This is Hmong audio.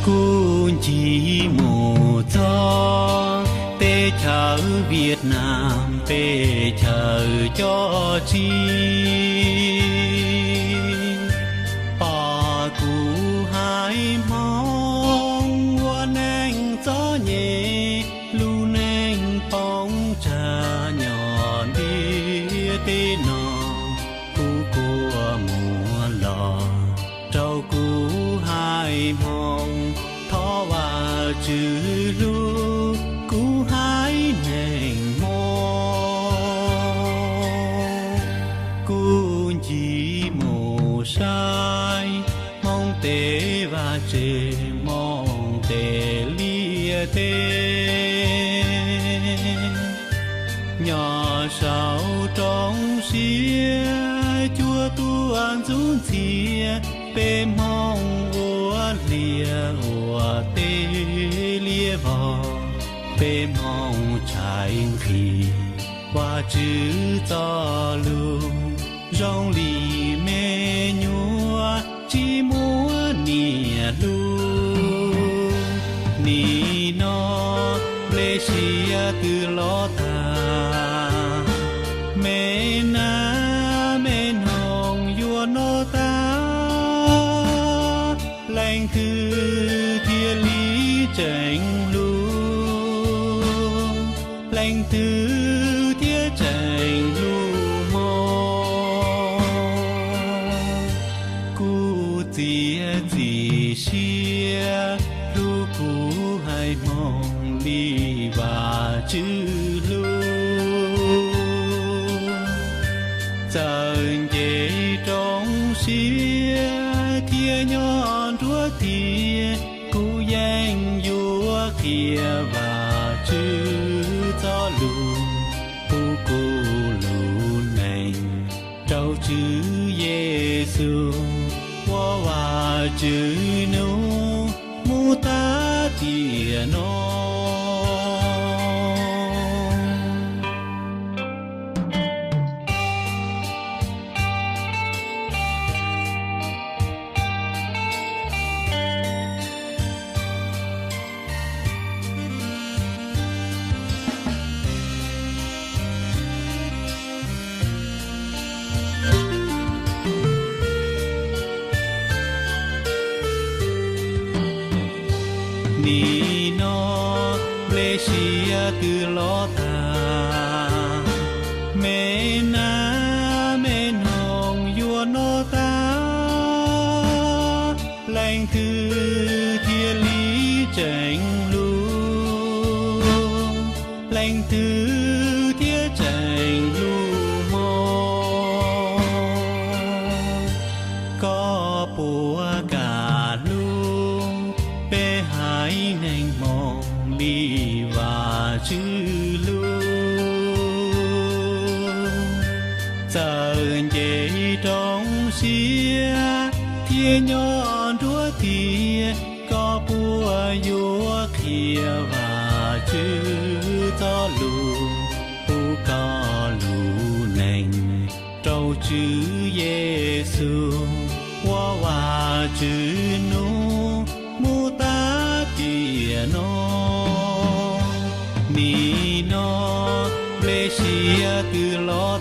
Kuv ncig mus txog teb chaws Vietnam peb chaws cov txiv, pom kuv haiv Hmoob ua neej txom nyem, lub neej poob tsag nyob ntiaj teb no. Kuv kua muag los rau kuv haiv Hmoob, thov Vajtswv hlub kuv haiv neeg Hmoob. Kuv ncig mus saib Hmoob tej vaj tse, Hmoob tej liaj teb, nyob saum roob siab cuaj tuaj ntxub ntxias, peb Hmoob ua liaj ua teb liab vog, peb Hmoob txhais nqhis Vajtswv txoj lus, zoo li me nyuam tsis muaj niam hlub. Nim no nplej siab twb los tag, me nab me noog yuav noj tag, leej twg thiaj li tseem hlub, leej twg thiaj tseem hlub Hmoob. Kuv txiav txim siab hlub kuv haiv Hmoob li Vajtswv hlub. Txawm nce roob siab thiab nyob nruab tiaj, kuv yeej yuav qhia Vajtswv txoj lus, pub kuv lub neej rau Tswv Yexus, ua Vajtswv nus mus tag tiam no. Nim no nplej siab twb los tag, me nab me noog yuav noj tag, leej twg thiaj li tseem hlub, leej twg thiaj tseem hlub Hmoob. Koj puas kam hlub peb haiv neeg Hmoob li Vajtswv hlub? Txawm nce roob siab thiab nyob nruab tiaj, koj puas yuav qhia Vajtswv txoj lus, pub koj lub neej rau Tswv Yexus, ua Vajtswv nus mus tag tiam no? Nim no nplej siab twb los